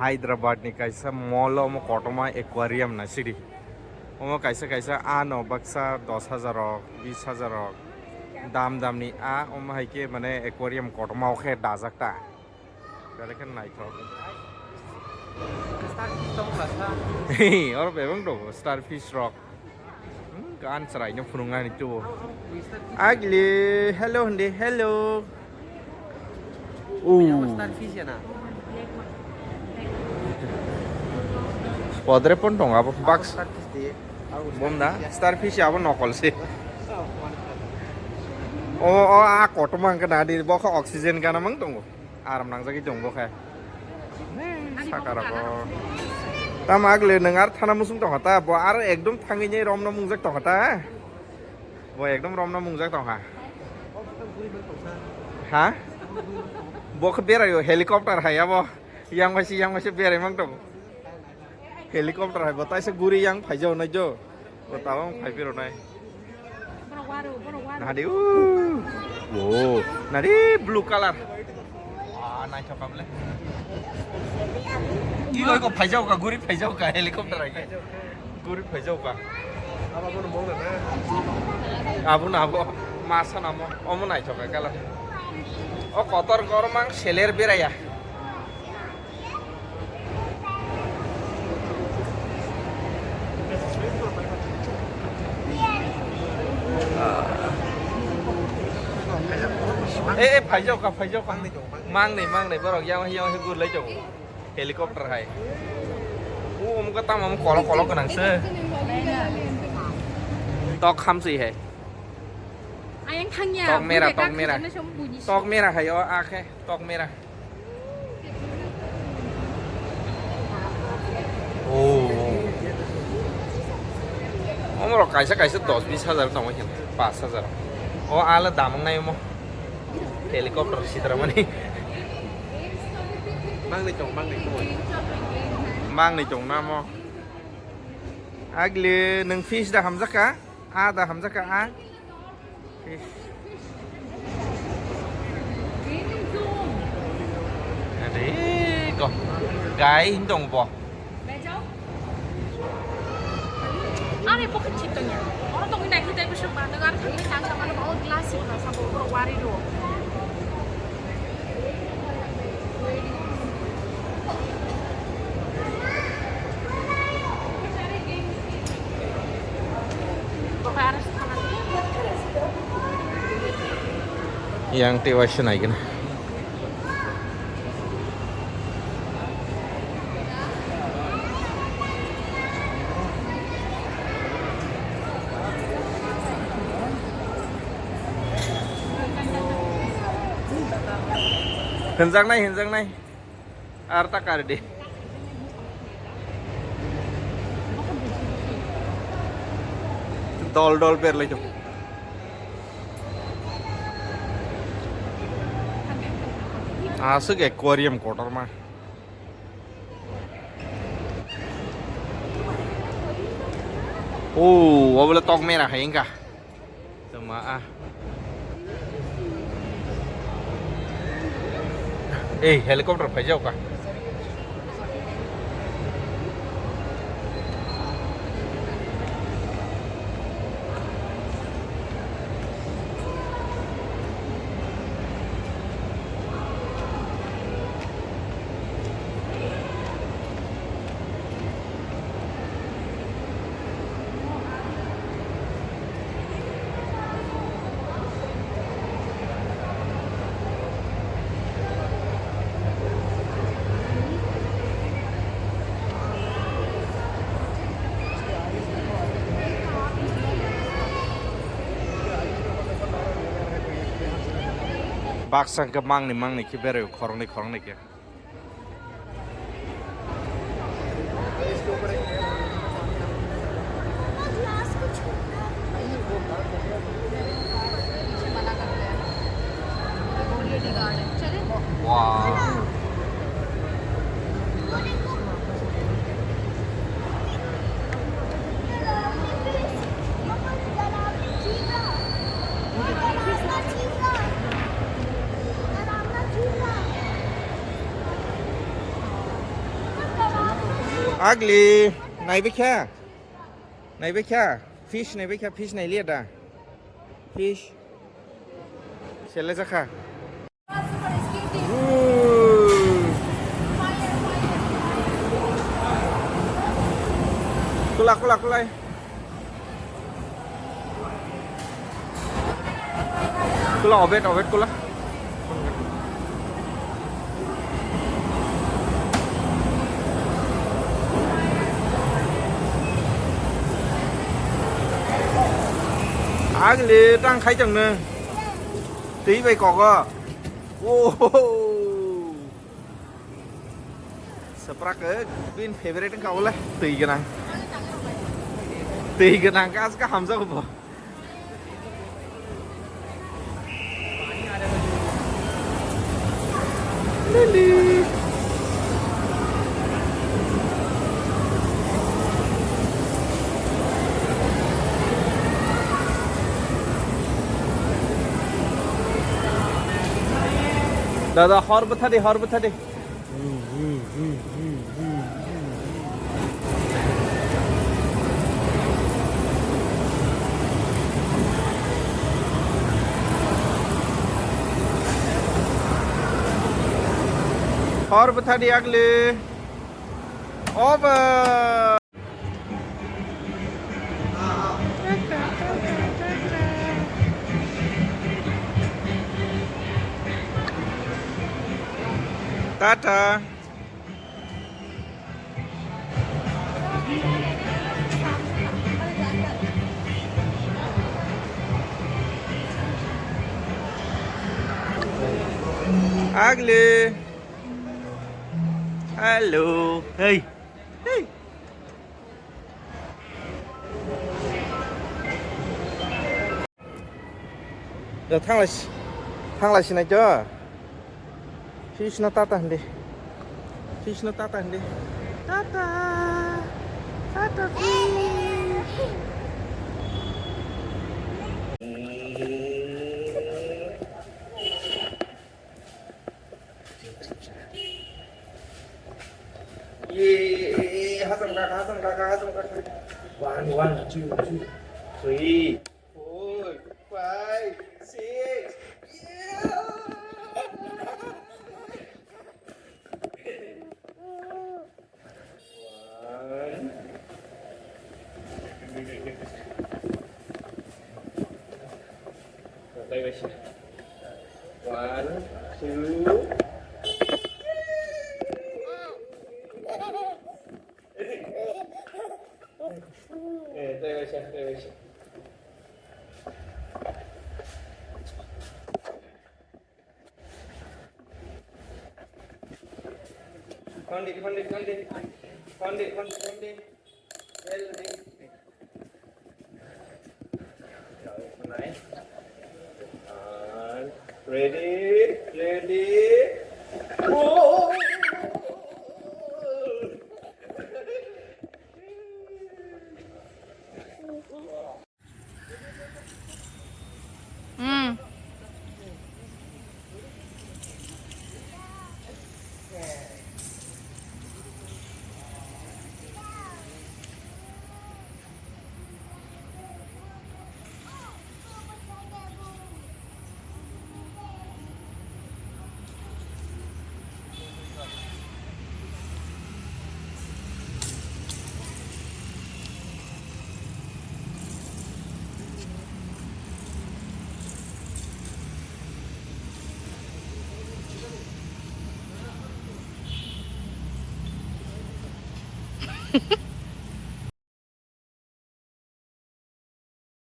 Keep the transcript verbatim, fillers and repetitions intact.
Hyderabad ni kaisa mall o omo kotorma aquarium na sidi. Omo kaisa kaisa ano baksa dos hajar rok, bis hajar rok dam dam ni a, omo hai khe mane aquarium kotorma o khe dajak ta. Belai khe naithok. Starfish tong basa. Oro bebak tongo starfish rok. Hmm, gan chwraino phunuknani tubo. Agli, hello hindi, hello. Oh. Starfish ya na? Podre pon tongo abo box. Starfish de. Bom da, starfish abo nokol se. O, o, a kotorma wngkha na di, bo khe oxygen gana mang tongo. Aram nangjagwi tongo khe. Saka rogo. Tamo agle nwng ar thana musung tongkha ta, bo ar ekdom thangwi nei romno mungjak tongkha ta. Bo ekdom romno mungjak tongkha. Ha? Bo khe berayo helicopter hai abo. Yang waisi, yang waisi berai mang tongo. Helicopter hai bo taisa guri yang phaijao nai jo. Bo tabang phai phiro nai. Borok waru, borok waru. Nadi, uh. Oh, nadi blue color. Ah, naithok kable. Ilo ko phaijao ka, guri phaijao ka, helicopter hai. Guri phaijao ka. Abo na abo, masa namo, omo naithok ka color. O kotor kormang seler beraya. Eh, eh, phaijao ka, phaijao ka. Mangnai, mangnai, borok yang, yang, gurlai jago. Helicopter hai. O, omo ka tamo, omo kolok, kolok gwnang se. Tok hamsui hai. Ayang thangya, tok mera, tok mera. Tok mera hai, o, akhe, tok mera. Oh. Omorok kaisa kaisa dos bis hajar tongwi khe, pash hajar. O ala damung nai omo. Helicopter sitra mani. Mangni tong, mangni tong. Mangni tong namo. Agli nwng fish da hamjak ka? A da hamjak ka a? Ade ko gai hindong bo. Are pocket chip tanya. Orang tong ini kita bisa mana kan kami tangsa mana mau glass itu lah sampai orang wari do. Yang tewas naik na. Hinjaknai, hinjaknai. Ar ta kar di. Dol dol berlai tongo. Aswk aquarium kotorma. Oh, obo le tok mera hai wngkha. Tama ah. Eh, helicopter phaijak ka. Baksa hwnkhe mangni mangni khe beraio, khoroknwi khoroknwi khe. Wow. Ugly, naibe kha? Naibe kha? Fish naibe kha? Fish nailiya da? Fish. Sele jakha. Kula, kula, kula. Kula, obet, obet, kula. Agli tang khai chang nung. Twi bai kogo. Woho. Saprak, eh, bin favorite wngkha bole. Twi gwnang. Twi gwnang khe aswk hamjago bo. Lili. Dada, hor bwtha di, hor bwtha di. Hor bwtha di agli. Over. Tata. Ugly. Hello. Hey. Hey. Da thanglai si-, thanglai sinai to. Fish no tata hindi. Fish no tata hindi. Tata. Tata fish. Ye, ye, ye, hasam kaka, hasam kaka, hasam kaka. One, one, two, two, three, four, five, six. Yeah. One. One, two. Eh, Kondi, kondi, kondi. Kondi, kondi, kondi. Ready. Nice. And ready, ready. Go!